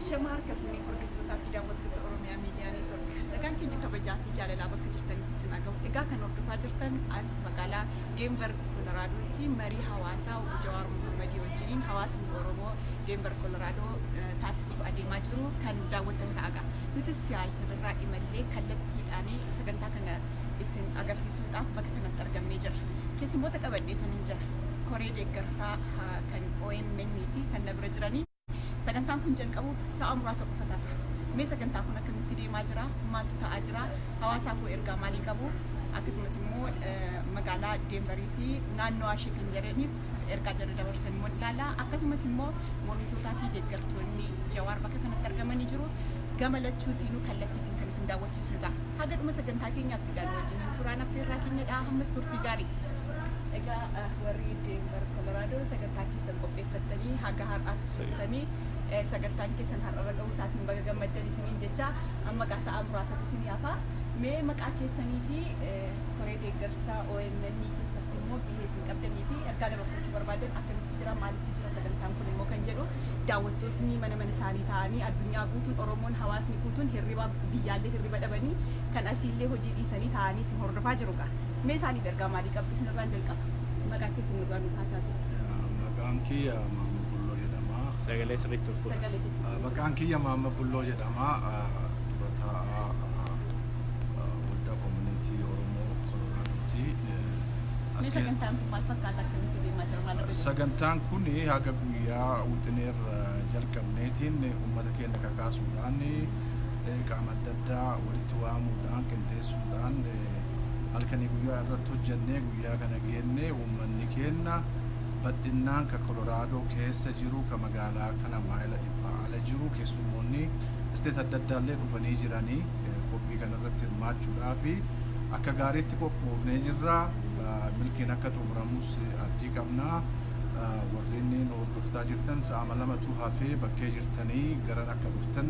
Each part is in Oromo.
Ashama harka fuunee, hordoftootaa fi daawwattoota Oromiyaa Miidiyaa Neetwork. Nagaan keenya kabajaa fi jaalalaa bakka jirtanitti isin haa gahu. Egaa kan hordofaa jirtan as magaalaa Deenver Koloraadotti marii hawaasaa obbo Jawaar Mohammadii wajjiniin hawaasni Oromoo Deenver Koloraadoo taasisuuf adeemaa jiru kan daawwattan ta'a. Nutis Siyaatil irraa imallee kallattiidhaan sagantaa kana isin agarsiisuudhaaf bakka kanatti argamnee jirra. Keessummoota qabadheetanin jira. Koree deeggarsaa kan OMN ti kan na bira jiranii. Sagantaan kun jalqabuuf sa'a muraasa qofa tafa. Mee sagantaa kun akkamitti deemaa jira? Maaltu ta'aa jira? Hawaasaaf hoo ergaa maalii qabu? Akkasumas immoo magaalaa Deenvarii fi naannoo ishee kan jiraniif ergaa jarri dabarsan immoo ilaala. Akkasumas immoo mormitootaa fi deeggartoonni Jawaar bakka kanatti argamanii jiru. Gama lachuutiinuu kallattiitiin kan isin daawwachiisnu ta'a. Haga dhuma sagantaa keenyaatti egaa nu wajjiniin turaan affeerraa keenyadha. Hammas turtii gaarii. Egaa warri Deenvar Koloraadoo sagantaa keessan qopheeffattanii haga har'aatti turtanii sagantaan keessan har'arra ga'uu isaatiin baga gammaddan isiniin jecha. Amma egaa sa'a muraasatu isinii hafa. Mee maqaa keessanii fi koree deeggarsaa OMN keessatti immoo gahee isin qabdanii fi ergaa dabarfachuu barbaadan, akkamitti jira, maalitti jira sagantaan kun immoo kan jedhu, daawwattootni mana mana isaanii taa'anii, addunyaa guutuun, Oromoon hawaasni guutuun hirriba biyyaallee hirriba dhabanii, kan asiillee hojii dhiisanii taa'anii isin hordofaa jiru gaa. Mee isaaniif ergaa maalii qabdu? Isin irraan jalqaba. Maqaa keessan irraa nu kaasaa ture. Maqaan kiyya Maamma Bulloo jedhama. Sagalee sirriitti ol fuudha. Sagalee keessan. Maqaan kiyya Maamma Bulloo jedhama. Dura taa'aa waldaa community Oromoo Koloraadooti. Mee sagantaan kun maal fakkaata? Akkamitti deemaa jira? Maal irra jira? Sagantaan kun haga guyyaa wixineerra jalqabneetiin uummata keenya kakaasuudhaan, qaama adda addaa walitti waamuudhaan, qindeessuudhaan, halkanii guyyaa irratti hojjennee guyyaa kana geenne. Uummanni keenya bal'innaan ka Koloraadoo keessa jiru, ka magaalaa kana maayila 100 ala jiru, keessummoonni state adda addaallee dhufanii jiranii qophii kanarratti hirmaachuudhaaf akka gaariitti qophoofnee jirra. Milkiin akka xumuramus abdii qabna. Warreen nu hordoftaa jirtan, sa'ama lamatu hafee, bakkee jirtanii garan akka dhuftan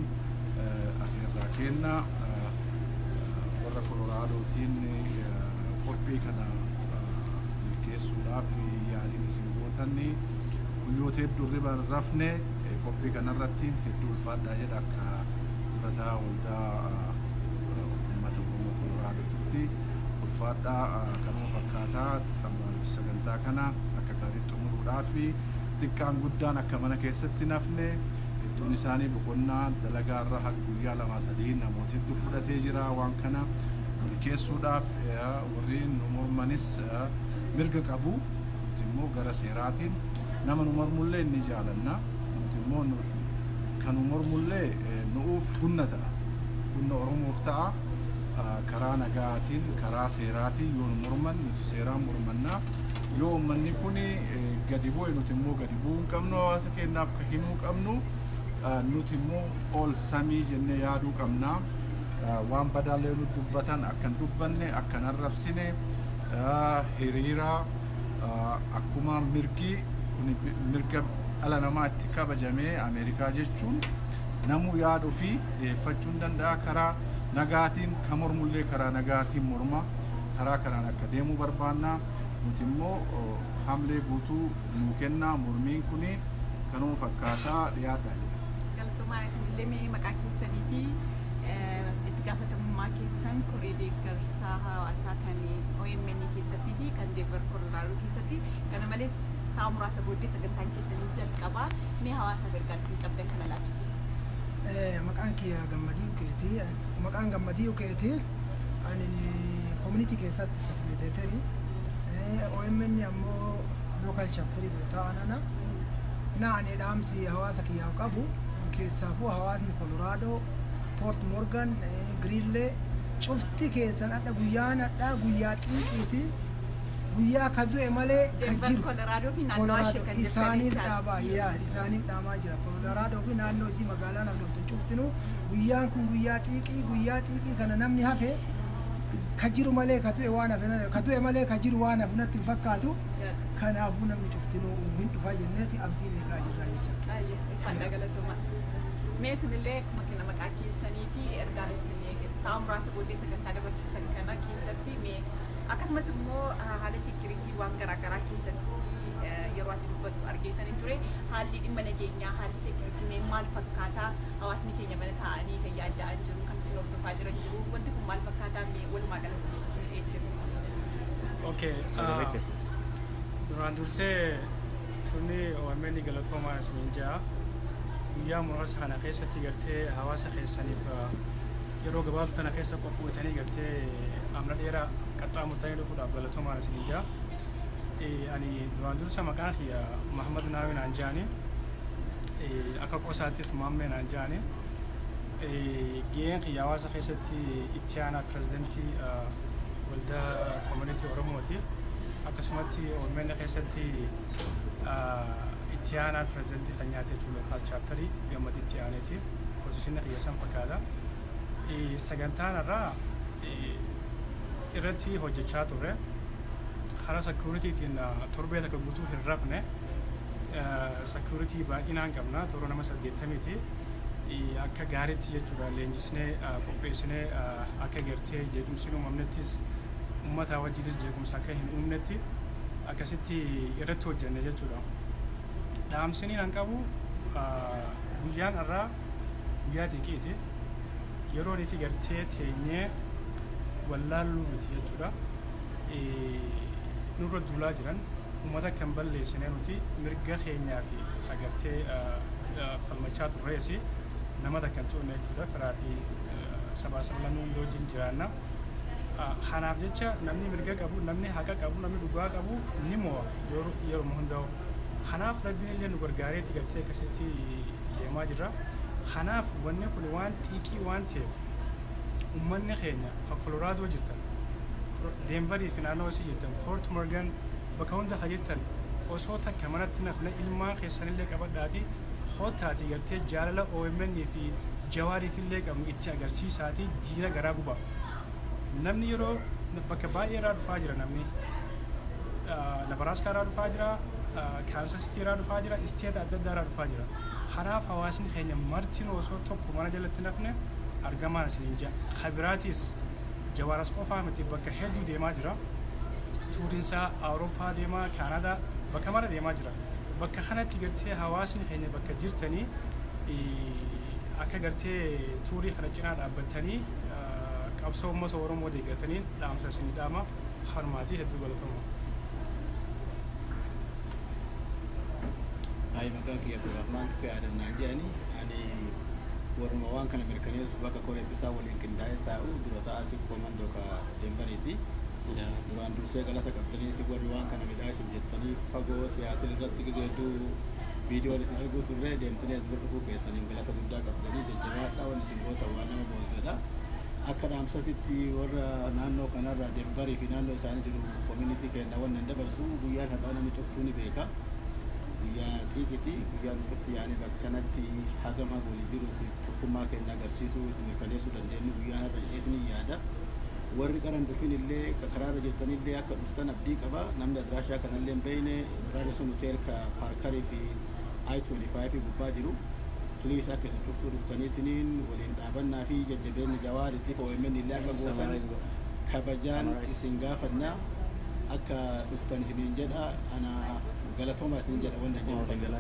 afeerraa kenna. Warra Koloraadootiin qophii kana milkeessuudhaaf yaaliin isin gootan, guyyoota hedduu hirriba hin rafne qophii kanarratti, hedduu ulfaadhaa jedha. Akka durataa waldaa uummata Oromoo Koloraadootitti ulfaadhaa. Kanuma fakkaataa sagantaa kana akka gaariitti xumuruudhaaf xiqqaan guddaan akka mana keessatti nafne, hedduun isaanii boqonnaa dalagaa irra haga guyyaa 2-3 namoota hedduu fudhatee jira waan kana milkeessuudhaaf. Warri nu mormanis mirga qabu. Nuti immoo gara seeraatiin nama nu mormullee ni jaalanna. Nuti immoo kan nu mormullee nu'uuf humna ta'a, humna Oromoof ta'a. Karaa nagaatiin, karaa seeraatiin yoo nu morman, nuti seeraan mormannaa. Yoo uummanni kun gadi bu'e, nuti immoo gadi bu'uu hin qabnu. Hawaasa keenyaaf ka himuu qabnu, nuti immoo ol samii jennee yaaduu qabna. Waan badaallee nu dubbatan akkan dubbanne, akkan arrabsine, hiriira akkuma mirgi kun mirga dhala namaa itti kabajamee, Ameerikaa jechuun namuu yaaduu fi dhiyeeffachuu hin danda'a karaa nagaatiin. Ka mormullee karaa nagaatiin morma. Karaa kanaan akka deemuu barbaanna. Nuti immoo hamlee guutuu nuu kenna mormiin kuni. Kanuma fakkaataa, dhiyaadhaa jedha. Galatoomaa. Isinillee mee maqaa keessanii fi itti gaafatamummaa keessan koree deeggarsaa hawaasaa kan OMN keessattii fi kan Denver Colorado keessatti, kana malees sa'a muraasa booddee sagantaan keessanii jalqabaa, mee hawaasaaf ergaan isin qabdan kana laachise. Maqaan kiyya Gammadii Ukeeti. Maqaan Gammadii Ukeeti. Ani community keessatti facilitator. OMN ammoo local chapter dura ta'an ana. Na ani dhaamsi hawaasa kiyyaaf qabu, keessaafuu hawaasni Colorado, Port Morgan, Greeley cufti keessan, adha guyyaan adhaa guyyaa xiiqiiti. Guyyaa ka du'e malee ka Denver jiru. Colorado fi naannoo ishee kan jirtan Isaaniif jechaadha. dhaabaa, yaa, isaaniif dhaamaa jira. Colorado fi naannoo isii magaalaan argamtu cuftinuu guyyaan kun guyyaa xiiqii. Guyyaa xiiqii kana namni hafe ka jiru malee ka du'e waan hafe, ka du'e malee ka jiru waan hafe natti hin fakkaatu. Kanaafuu namni cuftinuu hin dhufa jenneeti abdiin eegaa jirra jecha. Baay'ee ulfaadha, galatoomaa. Mee isinillee akkuma kana maqaa keessanii fi ergaan isin sa'a muraasa booddee sagantaa dabarfatan kana keessatti, mee akkasumas immoo haala security waan garaagaraa keessatti Yeroo ati dubbattu argeetanii ture. Haalli dhimma nageenyaa, haalli security mee maal fakkaataa? Hawaasni keenya mana taa'anii kan yaadda'an jiru, kan isin hordofaa jiran jiru. Wanti kun maal fakkaataa? Mee walumaa galatti nu dhiyeessitu. Okay. Duraan dursee turni OMN galatoomaa isiniin ja'a. Guyyaa muraasa kana keessatti gartee hawaasa keessaniif yeroo gabaabtuu tana keessa qophootanii gartee amna dheeraa qaxxaamurtanii dhufuudhaaf galatoomaa isiniin ja'a. Ani duraan dursa maqaan kiyya Mahamad Naawi naan jedhani. Akka qosaattis Maammee naan jedhani. Gaheen kiyya hawaasa keessatti itti aanaa pirezidantii waldaa community Oromooti. Akkasumatti OMN keessatti itti aanaa pirezidantii kan nyaate jechuudha, local chapterii gammadi itti aaneeti. Positionni kiyya san fakkaata. Sagantaan irraa irratti hojjechaa turre. Karaa securityitiin torbee takka guutuu hin rafne. Security baay'inaan qabna, toora nama 80ti. Akka gaariitti jechuudha leenjisnee qopheessinee, akka gartee jeequmsi hin uumamnettis, uummata wajjinis jeequmsa akka hin uumnetti akkasitti irratti hojjenne jechuudha. Dhaamsiniin an qabu, guyyaan irraa guyyaa xiqiiti. Yeroo fi gartee teenyee wallaalluu miti jechuudha. Nurra duulaa jiran, uummata kan balleessine nuti mirga keenyaa fi agartee falmachaa turreesi nama takka hin tuqne jechuudha. Firaa fi sabaa sablammii hunda wajjin jiraanna. Kanaaf jecha namni mirga qabu, namni haqa qabu, namni dhugaa qabu ni mo'a yeroo hundaa'u. Kanaaf Rabbiin illee nu gargaareeti gartee akkasitti deemaa jirra. Kanaaf wanni kun waan xiiqii waan ta'eef, uummanni keenya kan Koloraadoo jirtan, Denverii fi naannoo isii jirtan, Fort Morgan, bakka hunda ka jirtan, osoo takka manatti nafne ilmaan keessanillee qabadhaati hotaati gartee jaalala OMN fi Jawaariif illee qabnu itti agarsiisaati diina garaa guba. Namni yeroo bakka baay'ee irraa dhufaa jira. Namni Nebraaskaa irraa dhufaa jira, Kansas City irraa dhufaa jira, state adda addaa irraa dhufaa jira. Kanaaf hawaasni keenya martinuu osoo tokko mana jalatti nafne argamaan isiniin jedha. Kabiraatis Jawaaras qofaa miti, bakka hedduu deemaa jira. Tuuriinsaa Awurooppaa deemaa, Kaanadaa, bakka mara deemaa jira. Bakka kanatti gartee hawaasni keenya bakka jirtanii akka gartee tourii kana cinaa dhaabbattanii qabsoo uummata Oromoo deeggartanii dhaamsa isinii dhaama. Harmaatii hedduu galatooma. Ay, maqaan kiyya Abdurrahmaan Tukee Adam naan jedhani. Ani warruma waan kana mirkaneessu bakka koreetti isaa waliin qindaa'ee taa'u dura ta'aa si koomandoo ka Denveriiti. Duraan dursee galata qabdanii, si warri waan kana midhaasuuf jettanii fagoo Siyaatil irratti gizee hedduu viidiyoon isin arguu turre deemtanii as bira dhufuu keessaniin galata guddaa qabdanii, jajjabaadhaa, wanni isin gootan waan nama boonsadha. Akka dhaamsatitti warra naannoo kanarraa Denverii fi naannoo isaanii jiru community keenya wannan dabarsu, guyyaan har'aa namni cuftuu ni beeka. Guyyaa xiiqiti, guyyaan cufti yaa'anii bakka kanatti hagam haga waliin jiruu fi tokkummaa keenya agarsiisuu itti mirkaneessuu dandeenyu guyyaan har'a jedheetiin hin yaada. Warri qaran dhufin illee ka karaarra jirtanillee akka dhuftan abdii qaba. Namni adiraashaa kanallee hin beekne, Radisson Hotel ka Parkerii fi I-25 gubbaa jiru. Please, akka isin cuftuu dhuftaniitiniin waliin dhaabannaa fi jajjabeenni Jawaaritiif OMN illee akka gootan kabajaan isin gaafanna, akka dhuftan isiniin jedha. Ana galatooma isiniin jedha, wanta jedhu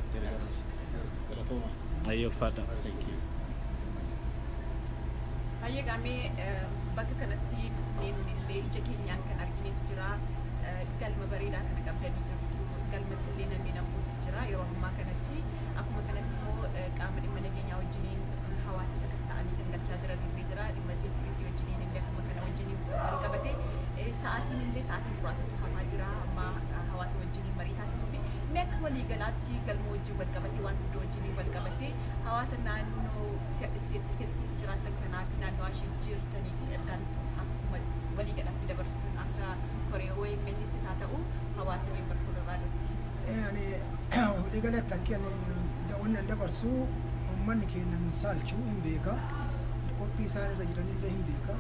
galatooma. Ayyoo, ulfaadha. Thank you. Baay'ee gaamee bakka kanatti dhufneen illee ija keenyaan kan arginetu jira. Galma bareedaa kana qabdanii jirtu. Galmatti illee namni namooti jira yeroo ammaa kanatti. Akkuma kanas immoo qaama dhimma nageenyaa wajjiniin hawaasa sakatta'anii kan galchaa jiran illee jira. Dhimma security wajjiniin illee akkuma kana wajjiniin wal qabate sa'aatiin illee sa'aatii muraasatu hafaa jira amma hawaasa wajjiniin marii taasisuu fi mee akka waliigalaatti galma wajjin wal qabate, waan hunda wajjiniin wal qabate, hawaasa naannoo state keessa jiraatan kanaa fi naannoo ishee jirtanii fi ergaan isin akkuma waliigalaatti dabarsitan akka koree OMN ittis haa ta'u hawaasa Denver Coloraadotti. Ani waliigalatti akki ani daawwannaan dabarsu, uummanni keenya nu saalchuu hin beeka. Qophii isaan irra jiranillee hin beeka.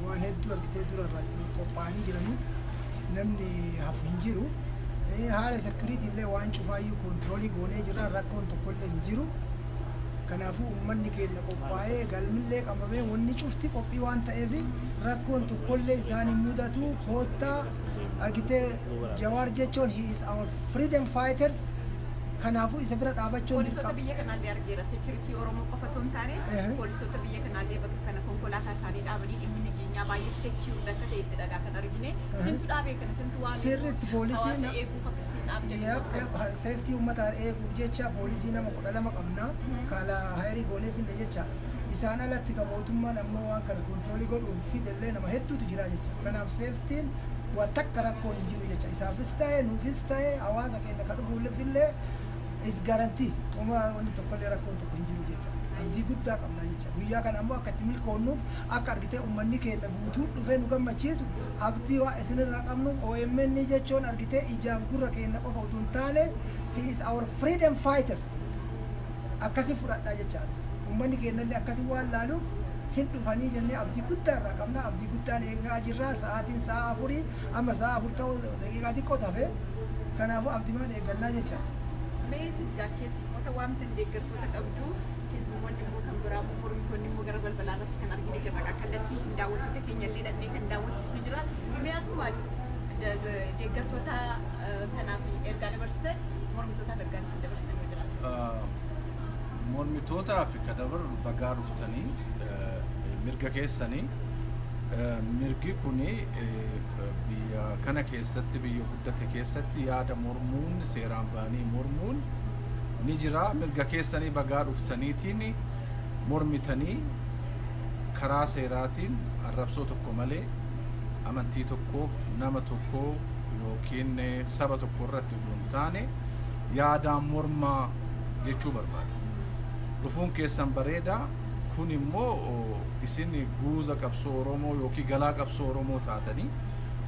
Waan hedduu argitee dura irratti qophaa'anii jiranii namni hafu hin jiru. Haala security illee waan cufaayyuu control goonee jira, rakkoon tokkollee hin jiru. Kanaafuu uummanni keenya qophaa'ee, galmillee qabamee, wanni cufti qophii waan ta'eef rakkoon tokkollee isaan hin mudatu. Koottaa argitee, Jawaar jechuun he is our freedom fighters. Kanaafuu isa bira dhaabachuun Poolisoota dirqama. biyya kanaallee argeera. Security Oromoo qofa otoo hin taane poolisoota biyya kanaallee bakka kana konkolaataa isaanii dhaabanii, dhimmi nageenyaa baay'ee secured akka ta'e itti dhagaa kan argine. Isintu dhaabee kana, isintu waan Sirriitti poolisiin hawaasa eeguuf akkasitti dhaabdan. Yep, safety uummataa eeguuf jecha poolisii nama 12 qabna. Kaala hire goonee finne jecha. Isaan alatti kan mootummaan ammoo waan kana control godhuuf fidellee nama hedduutu jira jecha. Kanaaf safetyn waa takka rakkoon hin jiru jecha. Isaafis ta'e, nuufis ta'e, hawaasa keenya kan dhufuufillee is guarantee. Uma wanni tokkollee rakkoon tokko hin jiru jecha. Abdii guddaa qabna jecha. Guyyaa kana ammoo akka itti milkoonnuuf, akka argitee uummanni keenya guutuun dhufee nu gammachiisu abdii waa isinirraa qabnu. OMN jechuun argitee ijaaf gurra keenya qofa utuu hin taane, he is our freedom fighters. Akkasi fudhadhaa jechaadha. Uummanni keenyallee akkasi waan laaluuf hin dhufanii jennee abdii guddaa irraa qabna. Abdii guddaan eegaa jirra. Sa'aatiin sa'a 4, amma sa'a 4 ta'uu daqiiqaa xiqqoo tafe. Kanaafuu abdimaan eeggannaa jecha. Mee isin gaa keessummoota waamtan, deeggartoota qabdu, keessummoonni immoo kan biraa immoo mormitoonni immoo gara balbalaa irratti kan argine jirra. Kallattiin daawwattoota keenya illee dhaqnee kan daawwachiisnu jira. Mee akkuma deeggartoota kanaaf ergaa dabarsitan, mormitootaaf ergaan isin dabarsitan yoo jiraatu. Mormitootaa fi ka dabaru, bagaa dhuftanii, mirga keessanii. Mirgi kuni biyya kana keessatti, biyya guddate keessatti, yaada mormuun, seeraan ba'anii mormuun ni jira. Mirga keessanii, bagaa dhuftaniitiin mormitanii, karaa seeraatiin, arrabsoo tokko malee, amantii tokkoof, nama tokkoo yookiin saba tokko irratti utuu hin taane yaadaan mormaa jechuu barbaada. Dhufuun keessan bareeda. Kun immoo isin guuza qabsoo Oromoo yookiin galaa qabsoo Oromoo taatanii,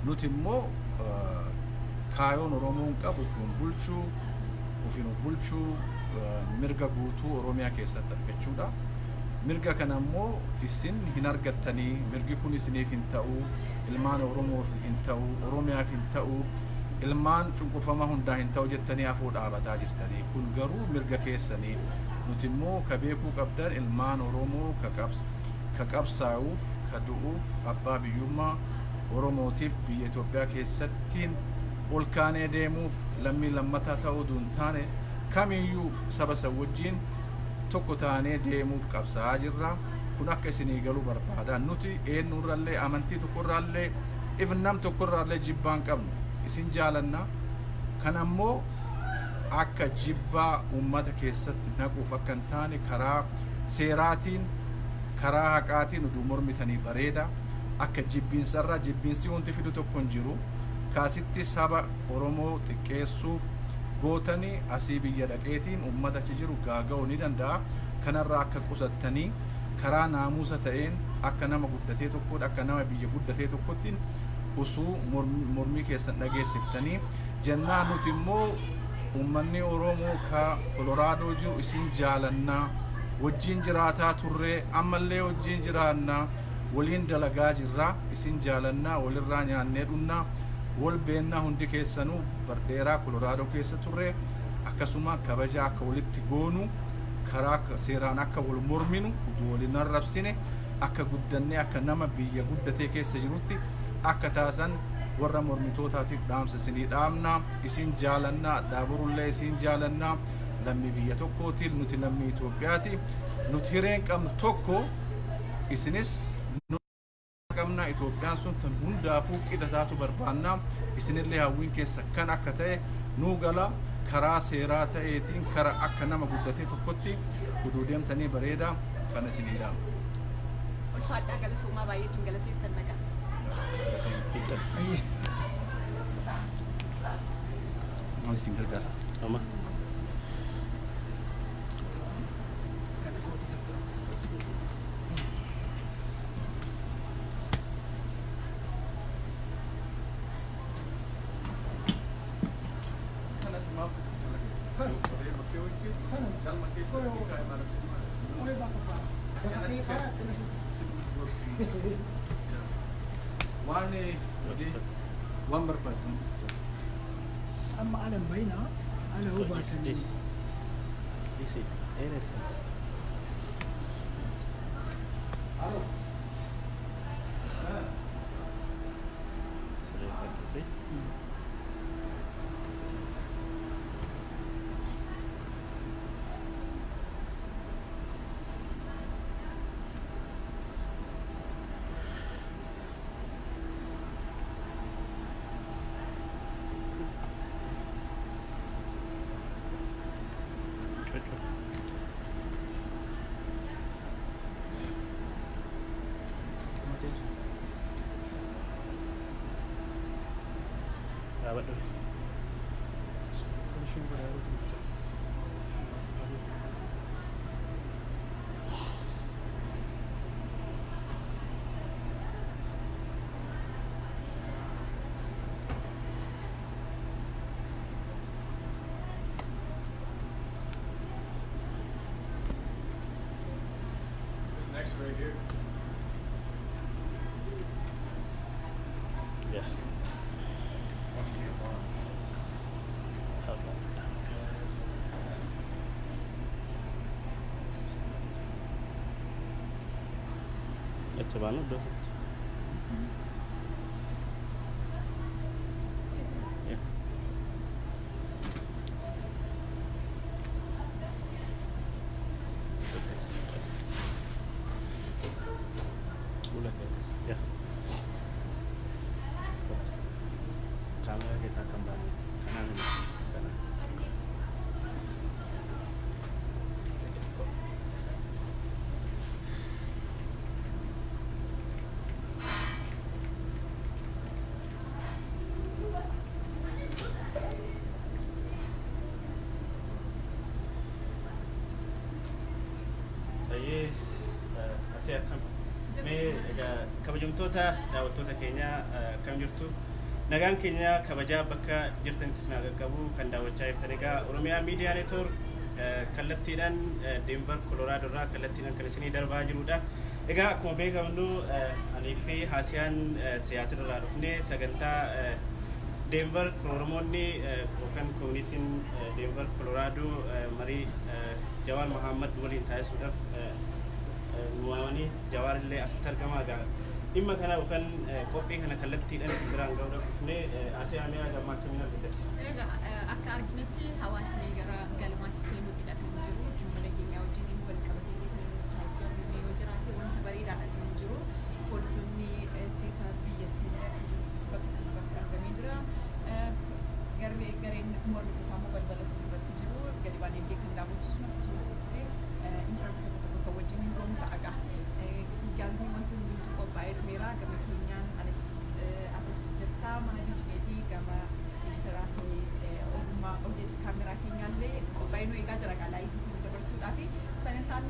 nuti immoo kaayoon Oromoon qabu ofiin bulchuu, ofiin of bulchuu, mirga guutuu Oromiyaa keessatti argachuudha. Mirga kana immoo isin hin argattanii, mirgi kun isiniif hin ta'u, ilmaan Oromoof hin ta'u, Oromiyaaf hin ta'u, ilmaan cunqurfamaa hundaa hin ta'u jettanii afoo dhaabataa jirtanii. Kun garuu mirga keessanii. Nuti immoo ka beekuu qabdan, ilmaan Oromoo ka qabsaa'uuf, ka du'uuf, abbaa biyyummaa Oromootiif biyya Itoophiyaa keessattiin ol kaanee deemuuf, lammii lammataa ta'uu duun taane, kamiyyuu saba san wajjin tokko taanee deemuuf qabsaa'aa jirra. Kun akka isinii galuu barbaada. Nuti eenyurrallee, amantii tokkorraallee, ifin nam tokkorraallee jibbaan qabnu. Isin jaalanna. Kan ammoo akka jibbaa uummata keessatti naquuf akka hin taane, karaa seeraatiin, karaa haqaatiin uduu mormitanii bareeda. Akka jibbiinsarraa jibbiinsi wanti fidu tokko hin jiru. Kaasitti saba Oromoo xiqqeessuuf gootanii asii biyya dhaqeetiin uummata achi jiru gaaga'uu ni danda'a. Kanarraa akka qusattanii, karaa naamusa ta'een, akka nama guddatee tokkotti, akka nama biyya guddatee tokkotti usuu mormii keessan dhageessiftanii jennaa. Nuti immoo uummanni Oromoo ka Koloraadoo jiru isin jaalannaa, wajjin jiraataa turree, ammallee wajjin jiraannaa, waliin dalagaa jirraa, isin jaalannaa, walirraa nyaannee dhunnaa, wal beennaa, hundi keessanuu bardheeraa Koloraadoo keessa turre. Akkasuma kabaja akka walitti goonu, karaa seeraan akka wal morminu, utuu waliin arrabsine, akka guddannee akka nama biyya guddatee keessa jirutti akka taasan warra mormitootaatiif dhaamsa isinii dhaamna. Isin jaalannaa, dhaaburullee isin jaalannaa. Lammii biyya tokkootiin, nuti lammii Itoophiyaati. Nuti hireen qabnu tokko, isinis qabna. Itoophiyaan sun tan hundaafuu qixa taatu barbaanna. Isinillee hawwiin keessa kan akka ta'e nuu gala. Karaa seeraa ta'eetiin, karaa akka nama guddatee tokkotti uduu deemtanii bareeda kan isinii dhaamu. Ulfaadhaa, galatoomaa, baay'ee isin galateeffanna gaa. Ayyee. Maal isin gargaara? Ama. Kan kooti sabta. Kana. Oye, bakka bakka kee karaa itti. Waan waan barbaadu. Amma ana hin bayinaa, ana hoo baatanii. Dice, eres. Sirreeffadhuuti. Dhaabadhu. Finishing godhaa yeroo dubbatu. Next right here. Yeah. Achi baanu iddoo kanatti. Yeah. Fuula kee akkas. Yeah. Kaameraa keessaa kan baane kanaan hin kana. Baay'ee asii akkam. Mee egaa kabajamtoota daawwattoota keenyaa, akkam jirtu? Nagaan keenya kabajaa bakka jirtanittis naa qaqqabu. Kan daawwachaa jirtan egaa Oromiyaa Miidiyaa Network kallattiidhaan Denver Colorado irraa kallattiidhaan kan isinii darbaa jirudha. Egaa akkuma beekamnu anii fi Haasiyaan Seattle irraa dhufnee sagantaa Denver Oromoonni yookaan communityn Denver Colorado marii Jawaar Mohammad waliin taasisuudhaaf nu waamanii, Jawaar illee asitti argama. Egaa dhimma kana yookaan qophii kana kallattiidhaan isin biraan gahuudhaaf dhufnee. Asiyaa, mi'a gammaa akkamiin argitetti? Egaa akka arginetti hawaasni gara galmaatti seenuudhaaf kan jiru dhimma nageenyaa wajjin wal qabatee kan taajjabni yoo jiraate wanta bareedaadha kan jiru. Poolisoonni state biyyattii kan jiru bakka kana bakka argamee jira. Garee gareen mormitootaa immoo balbala fuulduratti jiru, gadi baanee illee kan daawwachiisu, akkasumas illee interview tokko tokko kan wajjin hin goonu ta'a. Galmi wanti hundumtuu qophaa'ee dhumeera. Gama keenyaan anis atis jirtaa, Mahadii Juneedii gama editoraa fi ogummaa ogeessa kaameraa keenyaallee qophaa'ee nu eegaa jira live isin dabarsuudhaa fi sagantaan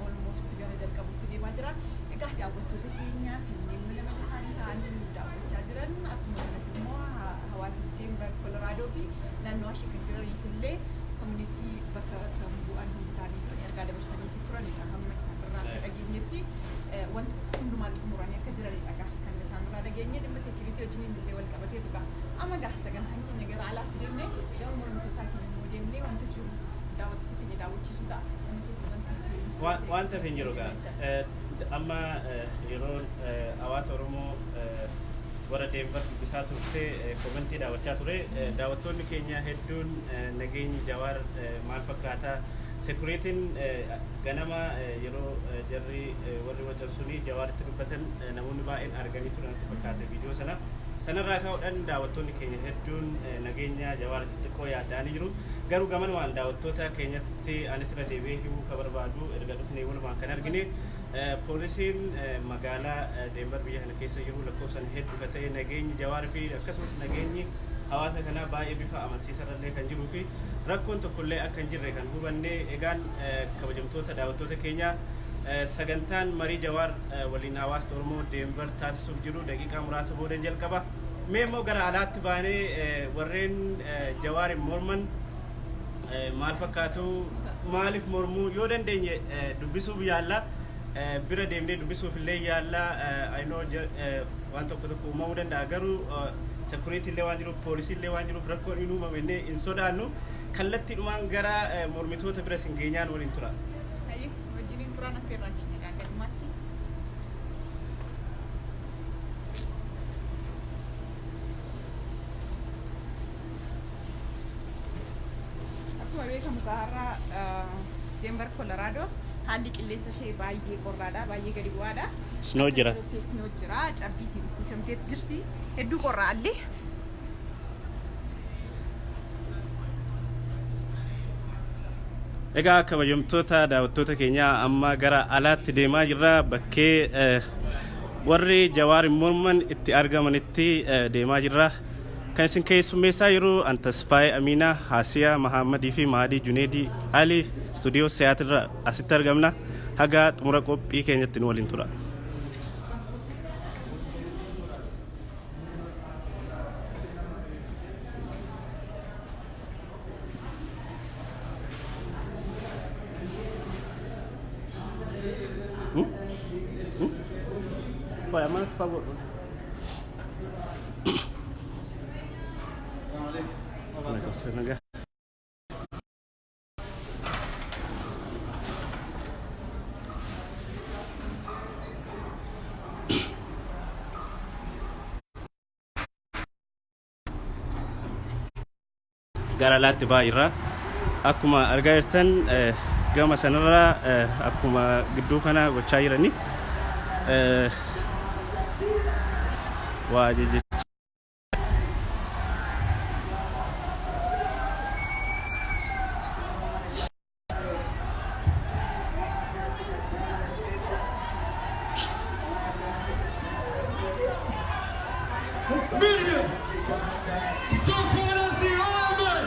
almost gara jalqabutti deemaa jira. Egaa daawwattoota keenya kanneen mana mana isaanii ta'anii nu daawwachaa jiran, akkuma kanas immoo hawaasa Denver Colorado fi naannoo ishee kan jiraniif illee community bakka kan bu'an hundi isaanii ergaa dabarsanii fi turanidha. Hamma isaan irraa akka dhageenyetti wanta hundumaa xumuranii akka jiranidha kan isaan irraa dhageenye. Dhimma security wajjin illee wal qabateetu gaa. Amma gaa sagantaan keenya gara alaatti deemnee, gara mormitootaa keenya immoo deemnee wanta jiru daawwattoota keenya daawwachiisuu ta'a. Nama keetti wanta Wanta hafe hin jiru gaa. Amma yeroo hawaasa Oromoo warra Denver dubbisaa turte, comment daawwachaa ture. Daawwattoonni keenya hedduun nageenyi Jawaar maal fakkaataa, securityn ganama yeroo jarri warri wacan suni Jawaaritti dubbatan namoonni baay'een arganii turan natti fakkaata viidiyoo sana. Sanarraa ka'uudhaan daawwattoonni keenya hedduun nageenya Jawaariif xiqqoo yaadanii jiru. Garuu gamanumaan daawwattoota keenyatti anis irra deebi'ee himuu ka barbaadu, erga dhufnee walumaan kan argine, poolisiin magaalaa Denver biyya kana keessa jiru lakkoofsan hedduu ka ta'e, nageenyi Jawaarii fi akkasumas nageenyi hawaasa kanaa baay'ee bifa amansiisarrallee kan jiruu fi rakkoon tokkollee akka hin jirre kan hubanne. Egaan kabajamtoota daawwattoota keenyaa, sagantaan marii Jawaar waliin hawaasni Oromoo Denver taasisuuf jiru daqiiqaa muraasa booda jalqaba. Mee immoo gara alaatti baanee warreen Jawaarin morman maal fakkaatu, maaliif mormuu, yoo dandeenye dubbisuuf yaalla. Bira deemnee dubbisuuf illee yaalla. Aynoo waan tokko tokko uumamuu danda'a, garuu security illee waan jiruuf, poolisii illee waan jiruuf, rakkoon hin uumame hin sodaannu. Kallattiidhumaan gara mormitoota bira isin geenyaan waliin tura. Hayyee, wajjiniin turaan affeerraa keenya gaaggalummaatti. Beekamu har'a Denver Colorado haalli qilleensa ishee baay'ee qorraadha, baay'ee gadi bu'aadha. Snow jira. Snow jira, cabbiitiin uffifamteetu jirti. Hedduu qorraallee. Egaa kabajamtoota daawwattoota keenyaa, amma gara alaatti deemaa jirra. Bakkee warri Jawaar morman itti argamanitti deemaa jirra. Kan isin keessummeessaa jiru Antasfaayee Amiinaa, Haasiyaa Mahammadii fi Mahadii Juneedii Ali istuudiyoo Siyaatirra asitti argamna. Haga xumura qophii keenyatti nu waliin tura. Hmm? Qoy, amma natti fagoo. Waalaikum salam. Gara alaatti ba'aa jirra. Akkuma argaa jirtan, gama sanarraa akkuma gidduu kana gochaa jirani waa jejjecha. Media! Stop financing OMN!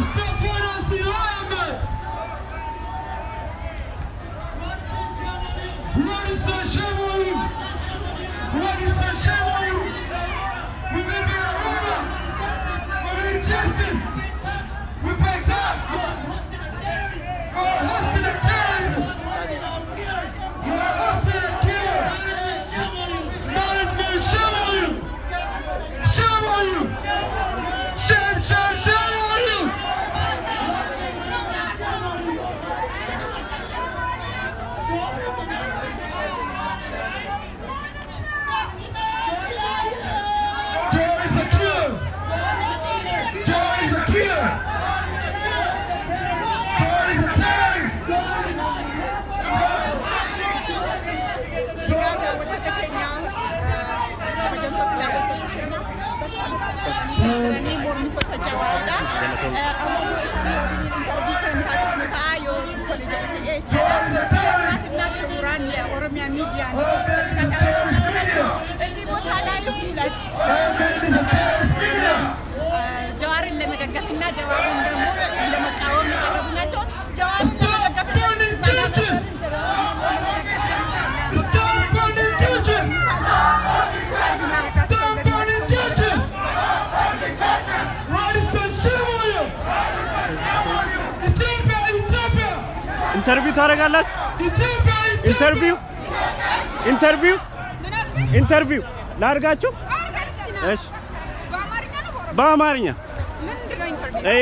Stop financing OMN! What is a shame on you? What is a shame on you? We live in Aruba! We need justice! We pay tax! You are hosting a terrorism! You are hosting a killer! Management, shame on you! Shame on you! Shame, shame, shame on you! There is a killer! There is a killer! There is a terrorist! Egaa daawwattoota keenyaa, kabajamtoota daawwattoota keenyaa, jiranii mormitoota Jawaaridha. Amma interview kan taasifnu ta'a yoo tole jedhe ta'ee jechaadha. ክቡራትና ክቡራን የኦሮሚያ ሚዲያ እዚህ ቦታ ላይ ሁለት OMN is a terrorist media! ጀዋርን ለመደገፍና ጀዋርን ደግሞ ለመቃወም የቀረቡ ናቸው። ጀዋርን Stop ለመደገፍ burning churches! Stop burning churches! Stop burning churches! Radisson, shame on you! Ethiopia, Ethiopia! Interview ታደርጋላችሁ? Ethiopia, Ethiopia! Interview, interview, interview ላድርጋችሁ? እሺ፣ በአማርኛ። እ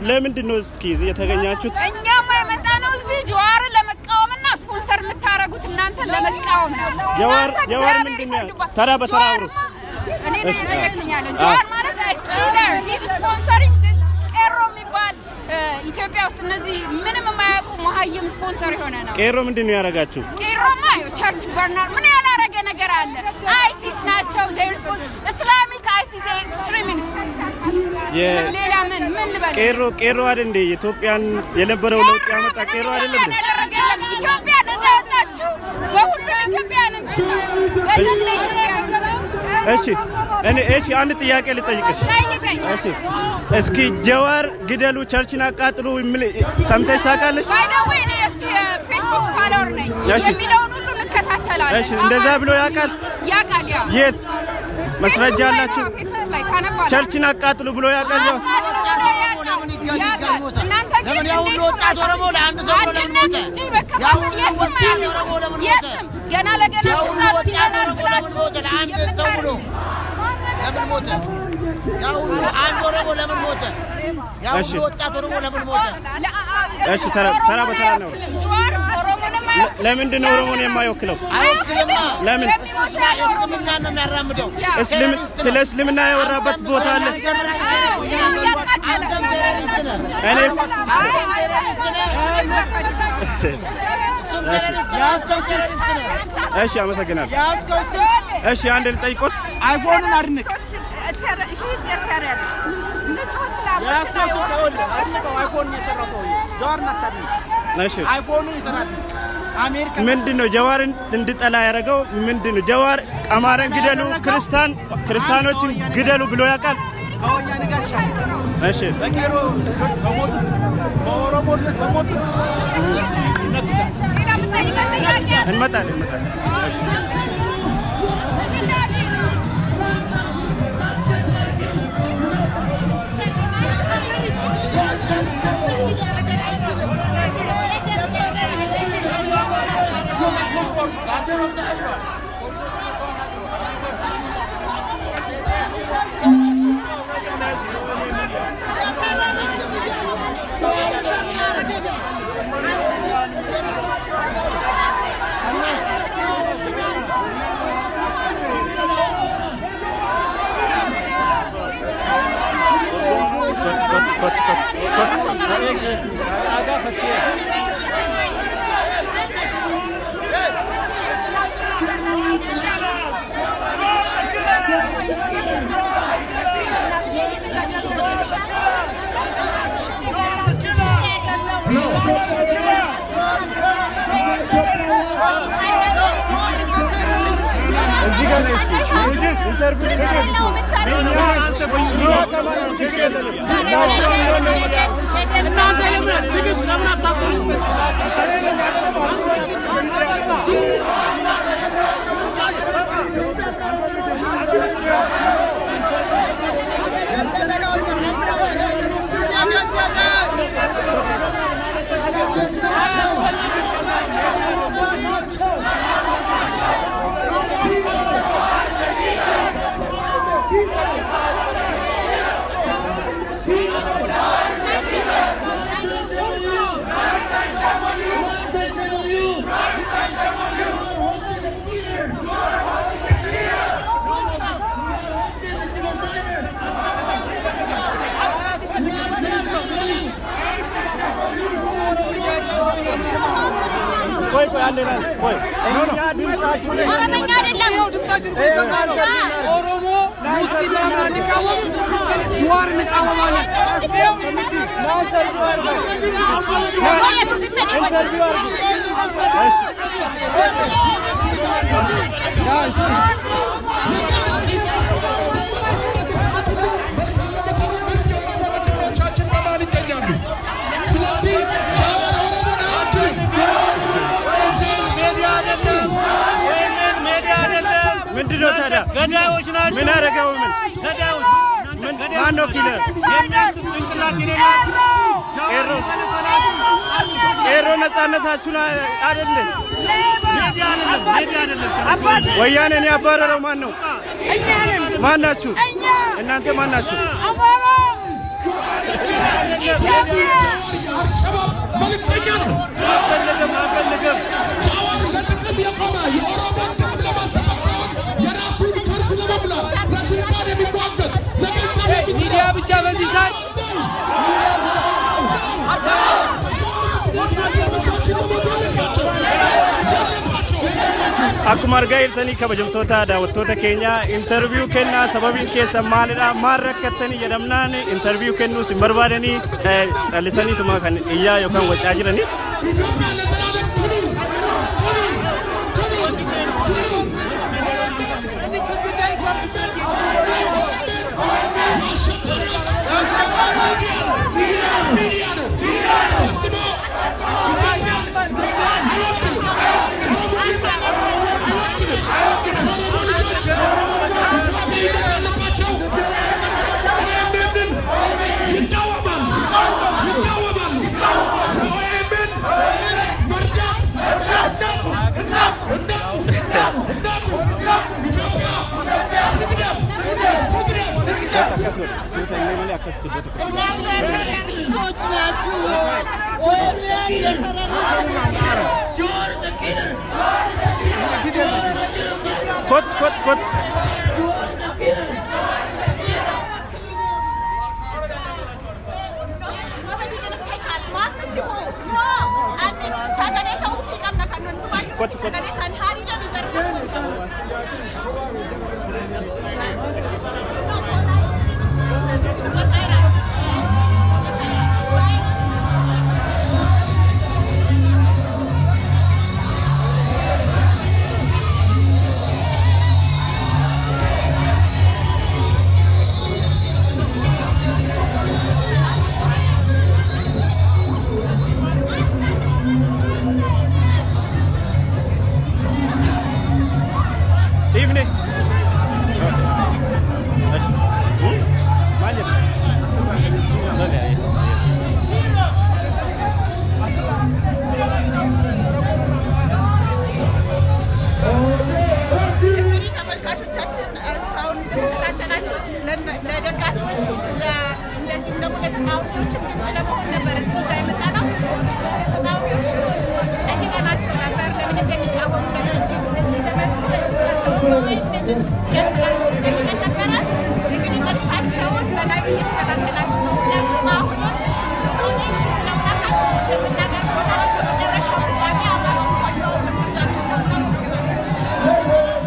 ለምንድን ነው እስኪ እዚህ የተገኛችሁት? እኛማ የመጣነው እዚህ ጀዋርን ለመቃወምና ስፖንሰር የምታደርጉት እናንተን ለመቃወም ነው። እናንተ ጀዋር እግዚአብሔር ምንድን ነው? ይፈርድባ- ተራ በተራ አውሩ። ጀዋርማ እኔ ነኝ እሺ። የጠየከኝ። ጀዋር ማለት killer, he's sponsoring this ቄሮ የሚባል ኢትዮጵያ ውስጥ እነዚህ ምንም የማያውቁ መሀይም ስፖንሰር የሆነ ነው። ቄሮ ምንድን ነው ያደረጋችሁ? ቄሮማ church burner ምን ያላረገ ነገር አለ? ISIS ናቸው። Islamic ISIS extremist። ሌላ ምን ምን ልበል? ቄሮ ቄሮ አይደል እንዴ? የኢትዮጵያን የነበረው ለውጥ ያመጣ ቄሮ አይደለም እንዴ? ያደረገ የለም። ኢትዮጵያ ነጻ ወጣችው በሁሉም ኢትዮጵያን እንትን ነው። በጀግና ኢትዮጵያ። እሺ፣ እኔ እሺ አንድ ጥያቄ ልጠይቅሽ። ጠይቀኝ። እሺ፣ እስኪ ጀዋር ግደሉ፣ church ን አቃጥሉ የሚል ሰምተሽ ታውቃለሽ? By the way, እኔ የእሱ የፌስቡክ follower ነኝ። እሺ። የሚለውን ሁሉ እንከታተላለን። እሺ፣ እንደዛ ብሎ ያውቃል? ያውቃል። ያ የት መስረጃ አላችሁ? ፌስቡክ ላይ ታነባለህ። Church ን አቃጥሉ ብሎ ያውቃል? ያውቃል። እናንተ ግን ለምን ያ ሁሉ እንዴት ወጣት ኦሮሞ ለአንድ ሰው ብሎ ለምን አንድነት ሞተ? እንጂ ያ መከፋፈል ሁሉ የትም ወጣት አያደርስም። ኦሮሞ ለምን ሞተ? የትም ገና ለገና ያ ሁሉ ስልጣን ወጣት ይዘናል ኦሮሞ ለምን ብላችሁ ሞተ? ለአንድ ሰው ብሎ ለምን ሞተ? ያ ሁሉ አንድ ኦሮሞ ለምን ሞተ? ያ እሺ። ሁሉ ወጣት ኦሮሞ ለምን ሞተ? እሺ፣ ተራ ተራ በተራ ነው። ጀዋር ኦሮሞንም አይወክልም። ለምንድን ነው ኦሮሞን የማይወክለው? አይወክልማ። ለምን? እሱ እስልምና ነው የሚያራምደው። ስለ እስልምና ያወራበት ቦታ አለ? አንተም terrorist ነህ። እኔ Terrorist ነህ። እሱም terrorist ነው። አንተም terrorist ነህ። እሺ፣ አመሰግናለሁ። እሺ፣ አንድ ልጠይቆት። iPhone ን አድንቅ። የያዝከው ስልክ ይኸውልህ፣ አድንቀው። iPhone የሰራው ሰውዬ ጀዋርን አታድንቅ። እሺ። iPhone ኑ ይሰራል። አሜሪካ ምንድን ነው ጀዋርን እንድጠላ ያደረገው? ምንድን ነው? ጀዋር አማራን ግደሉ፣ ክርስቲያኖችን ግደሉ ብሎ ያውቃል? ከወያኔ ጋር ይሻላል። እሺ። በቄሮ ልጆች በሞቱ፣ በኦሮሞ ልጆች በሞቱ ይነግዳል። እንመጣለን፣ እንመጣለን። እሺ። Kot, kot, kot. እዚህ ጋር ነው። እስኪ interview። ችግር የለም። እናንተ ለምን ትዕግስት ለምን አታቆሙ? ጠላቶች ናቸው። ጠላቶች ናቸው። ቆይ ቆይ፣ አንዴ ና፣ ቆይ፣ እኛ ድምጻችሁ ኦሮመኛ አይደለም። ድምጻችን እኮ የሰማ ነው። ኦሮሞ ሙስሊም ምናምን አንቃወም፣ ግን ጀዋር እንቃወማለን። Interview አድርጉ። እሺ። ወንድሞቻችን በማን ይገኛሉ? ስለዚህ ጃዋር ኦሮሞን አይወክልም። ሜዲያ አይደለም። ይህንን ሜዲያ አይደለም። ምንድን ነው ታዲያ? ገዳዮች ናቸው። ምን አደረገው? ምን ገዳዮች። ምን ማን ነው killer? የሚያስብ ጭንቅላት የሌላቸው። ቄሮ፣ ቄሮ ነጻነታችሁን አይደለም። ሜዲያ አይደለም። ሜዲያ አይደለም። ወያኔን ያባረረው ማን ነው? ማን ናችሁ? እናንተ ማን ናችሁ? ስለዚህ ጃዋር የአልሸባብ መልእክተኛ ነው። አንፈልግም፣ አንፈልግም። ጃዋር ለጥቅም የቆመ፣ የኦሮሞን ጥቅም ለማስጠበቅ ሳይሆን የራሱን ከርስ ለመሙላት፣ ለስልጣን የሚሟገት፣ ለገንዘብ የሚሰራ ሚዲያ ብቻ በዚህ ሰዓት ወንድሞቻችን መሞት የለባቸው የለባቸው። Akkuma argaa jirtanii, kabajamtoota daawwattoota keenya, interview kennaa, sababiin keessa maalidha, maal rakkattanii jedhamnaan interview kennuus hin barbaadanii, callisaniituma kan iyyaa yookaan wacaa jiranii. ኢትዮጵያ ለዘላለም ትኑር፣ ትኑር፣ ትኑር፣ ትኑር። የአሸባሪዎች ሚዲያ ነው፣ ሚዲያ ነው። ፈጽሞ ኢትዮጵያን አይወክልም፣ ኦሮሞንም አይወክልም። የኦሮሞ ልጆች ኢትዮጵያዊነት ያለባቸው ኦኤምኤንን ይቃወማሉ፣ ይቃወማሉ። ለኦኤምኤን መርዳት እናቁም፣ እናቁም፣ እናቁም። ኢትዮጵያ ትቅደም፣ ትቅደም። እናንተ terrorist ኦች ናችሁ። ኦኤምኤን የ terrorist Kot. Kottu. Sagalee ta'uufii qabna kan nuti baay'ee sagalee isaan hariira ni Dhiifne. Maal jedhu? Tole, ayyee. እንግዲህ ተመልካቾቻችን እስካሁን እንደተከታተላችሁት ለደጋፊዎቹ እንደዚሁም ደግሞ ለተቃዋሚዎችም ድምፅ ለመሆን ነበር እዚህ ጋር የመጣነው። ተቃዋሚዎቹ ጠይቀናቸው ነበር ለምን እንደሚቃወሙ ለምን እንደመጡ ድምጻቸውን እንዲያስተላልፉ ጠይቀን ነበረ። እንግዲህ መልሳቸውን በላይ እየተከታተላችሁ ነው። ሁላችሁም አሁንም እሺ ብሎ ከሆነ እሺ ብለውናል። የምናቀርበው እስከ መጨረሻው ፍጻሜ አብራችሁ ቆዩ። ተመልካቾቻችን ነው። እናመሰግናለን።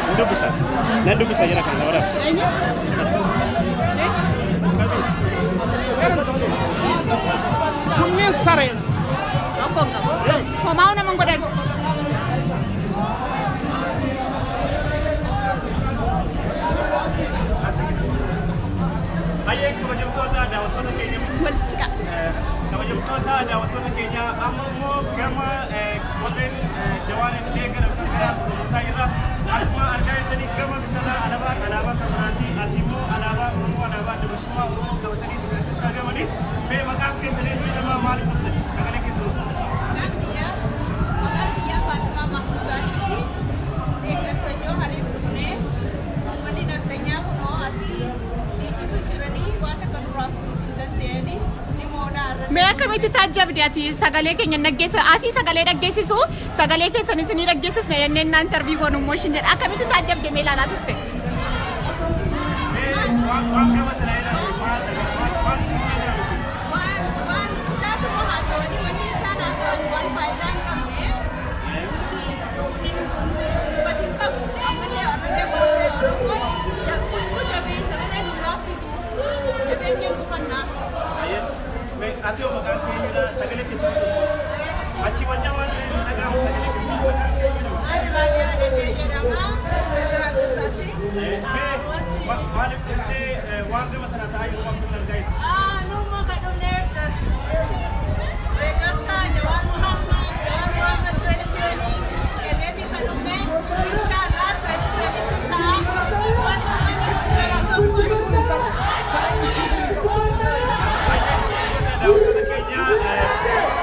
Nan dubbisa. Nan dubbisa jira kana waraab. Kunneen sareedha. Homaa nama hin godhan. Baay'ee kabajamtoota daawwattoota keenya. Kabajamtoota daawwattoota keenya amma immoo gama warreen Jawaar illee gara ibsaa gurgurtaa irra akkuma argaa jirtanii gama sana alaabaa alaabaa kan biraati asii immoo alaabaa Oromoo alaabaa adda bilisummaa Oromoo qabatanii keessatti argamanii mee maqaan keessanii jedhama maaliif dhuftani sagalee keessan Maqaan kiyyaa Faatimaa Mahmud Aliiti. Deeggarsa Jawahariif dhufnee uummanni naftanyaa kunoo asii dhiichisu jiranii waan takka duraa fuudhuu hin danda'anii ni moonaa irra. Mee akkamitti taajjabde ati sagalee keenya dhaggeessa asii sagalee dhaggeessisu sagalee keessan isinii dhaggeessisna jennee naan interview goonu immoo ishin jedha akkamitti taajjabde mee ilaalaa turte? Waan gama sana ilaalu maal maal Waan waan isaan suma haasawanii wanni isaan haasawan waan faayidaa hin qabne nuti gadi hin qabu ammallee warrallee warrallee Oromoo nu jabeessa malee nu laaffisu jabeenya nu fannaa. Ati yoo maqaan keenyudha sagalee keessan achi wajjin waan dhaga'amu sagalee keessan maqaan keenyudha. Maaliif dhuftee waan gama sana ta'aa jiru waan kun argaa jirtu?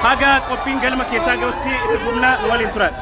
Haga qophiin galma keessaa gahutti itti fufnaa nu waliin turan.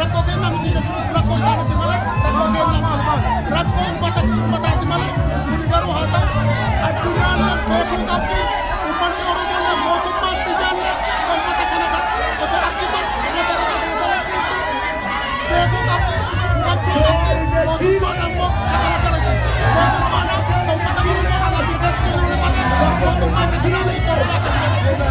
Rakkoo keenya miti jechuun rakkoo isaaniiti malee rakkoo keenya rakkoo uummata uummataati malee. Kuni garuu haa ta'u, addunyaan beekuu qabdi, uummanni Oromoo mootummaan biyyaallee uummata kana osoo argitu uummata kana dalasiitu beekuu qabdi, hubachuu qabdi. Mootummaan ammoo kana dalasiisa. Mootummaan uummata Oromoo ala biyya keessatti jiru malee mootummaa federaala Itoophiyaa kan jedhamu kuni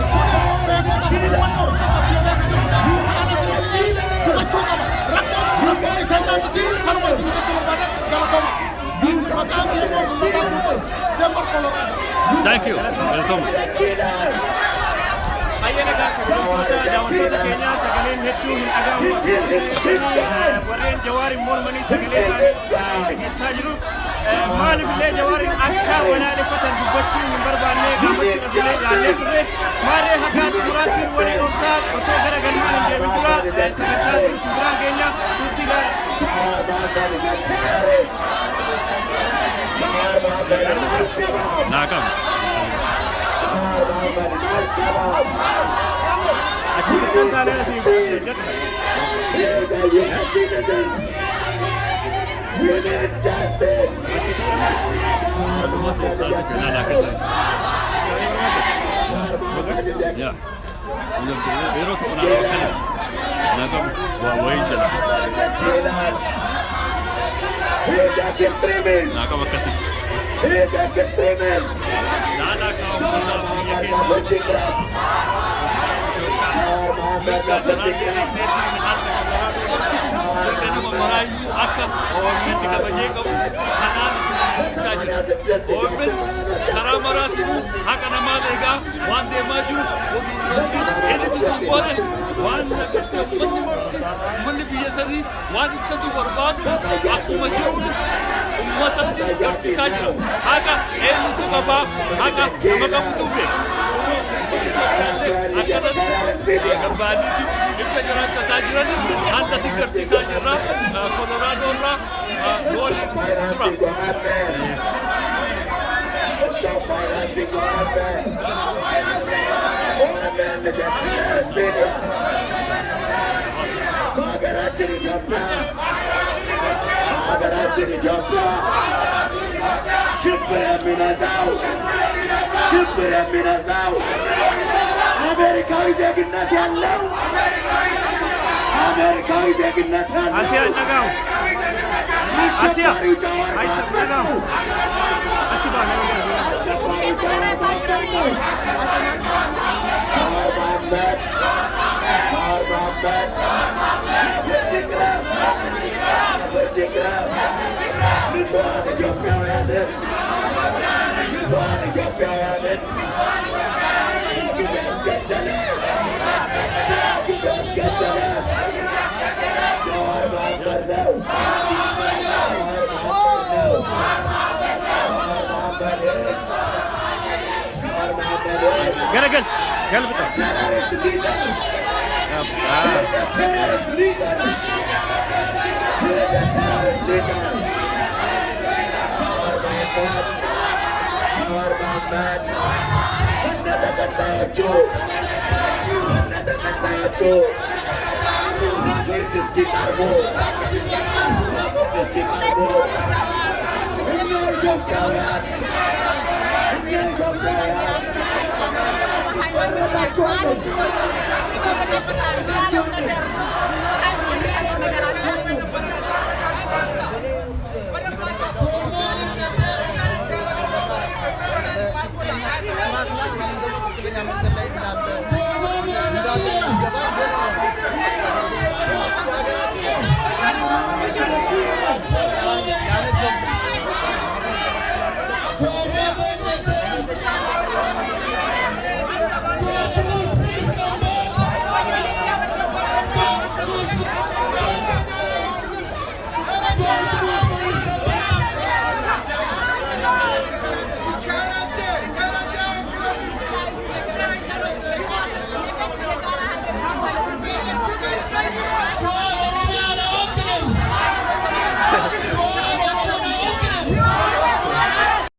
beekuu qabdi. Uummanni Oromoo kan biyya keessa jiru ala biratti hubachuu qaba. Rakkoon rakkoo keenyaa miti. Kanuma isin jechuu barbaade. Galatooma. Maqaan kiyya immoo Mul'ataa Guutuu, Denver, Colorado. Thank you. Welcome. Baay'ee nagaa kabajamtoota daawwattoota keenyaa, sagaleen hedduu hin dhaga'amu. Warreen Jawaariin mormanii sagalee isaanii dhageessisaa jiru. Maaliif illee Jawaariin akka balaaleffatan dubbachuu hin barbaanne gaafachuudhaaf illee yaallee turre. Maarree hagaa xumuraatti waliin obsaa, otoo gara galmaa hin deemin dura sagantaa biraan keenya turtii gaarii. Naa qabu. Achi kan taanee asii hojjedhu. He is a U.S. citizen. We need justice. Jawar Mohammed is a terrorist. Jawar Mohammed is a Yaa. Yeroo tokko naa qabu kana. Naa qabu. Waa wayii jala. is a killer. He is an extremist. Naa qabu akkasitti. He is an extremist. Laalaa kaa'u Jawar biyya Mohammed keenya. ለፍርድ ይቅረብ። Jawar Mohammed ለፍርድ ይቅረብ። Mirga nama maraayyuu akka OMN kabajee qabu kanaan ibsaa jira. OMN karaa maraatinuu haqa namaa eegaa waan deemaa jiru eenyutu kun goone waan uummanni marti, uummanni biyya sanii waan ibsatu barbaadu akkuma jiruun uummatatti garsiisaa jira. Haqa eenyutu qabaa? Haqa nama qabutu beeka. Akkanatti barbaadniiti ibsa jiraachaa jiran haala si garsiisaa jirra. Kolooraadoo irraa waliin tura. Stop financing OMN. OMN is a terrorist media. በሀገራችን ኢትዮጵያ፣ በሀገራችን ኢትዮጵያ ሽብር የሚነዛው፣ ሽብር የሚነዛው አሜሪካዊ ዜግነት ያለው፣ አሜሪካዊ ዜግነት ያለው Asiyaa dhagahu. Asiyaa. አሸባሪው ጃዋር መሐመድ ነው። Achi baana. አሸባሪው ጃዋር መሐመድ ነው። ጃዋር መሐመድ፣ ጃዋር መሐመድ ለፍርድ ይቅረብ፣ ለፍርድ ይቅረብ። ንጹሐን ኢትዮጵያውያንን፣ ንጹሐን ኢትዮጵያውያንን በግፍ ያስገደለ፣ በግፍ ያስገደለ ጃዋር መሐመድ ነው። ጃዋር መሐመድ ነው። ጃዋር መሐመድ፣ ጃዋር መሐመድ Garagalchi. Galbita. Terrorist leader. He is a terrorist leader. He is a terrorist leader. Jawar Mohammed. Jawar Mohammed. ከነ ተከታዮቹ፣ ከነ ተከታዮቹ ለፍርድ እስኪቀርቡ፣ ለፍርድ እስኪቀርቡ እኛ ኢትዮጵያውያን፣ እኛ ኢትዮጵያውያን እንፈረዳችኋለን። ትክክለኛ መንገድ ላይ እንዳለ እንዳለ የሚገባ ገና ነው።